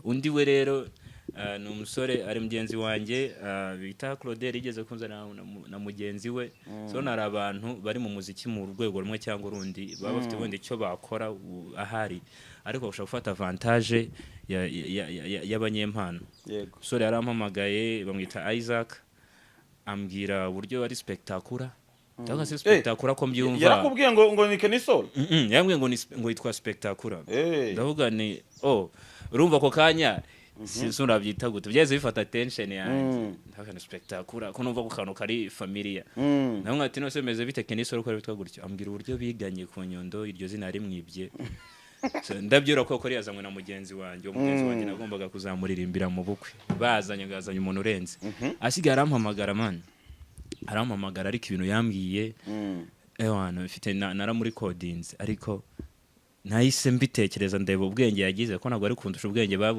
Undi we rero ni umusore ari mugenzi wanjye bita Claudel, yigeze kunzana na mugenzi we. So nari abantu bari mu muziki mu rwego rumwe cyangwa urundi, baba bafite wenda icyo bakora ahari, ariko bashobora gufata avantage y'abanyempano. Umusore yarampamagaye, bamwita Isaac, ambwira uburyo ari spectacular, cyangwa se spectacular ko mbyumva. Yarakubwiye ngo ni Kenny Sol? Yambwiye ngo yitwa spectacular. Ndavuga ni oh, urumva ako kanya sinzi urabyita gute, byahise bifata attention yanjye. Ndavuga ni spectacular, ko numva ako kantu kari familiar. Nawe ati: "Nose meze bite, Kenny Sol, ko witwa gutyo?" Ambwira uburyo biganye ku Nyundo, iryo zina rimwibye. So, ndabyura ko kuri yazanywe na mugenzi wanjye. Uwo mugenzi wanjye nagombaga kuzamuririmbira mu bukwe, bazanye ngo yazanye umuntu urenze. Asigaye arampamagara, man, arampamagara, ariko ibintu yambwiye, ewana mfite naramurikodinze, ariko nahise mbitekereza, ndeba ubwenge yagize, ko ntabwo ari kundusha ubwenge babu.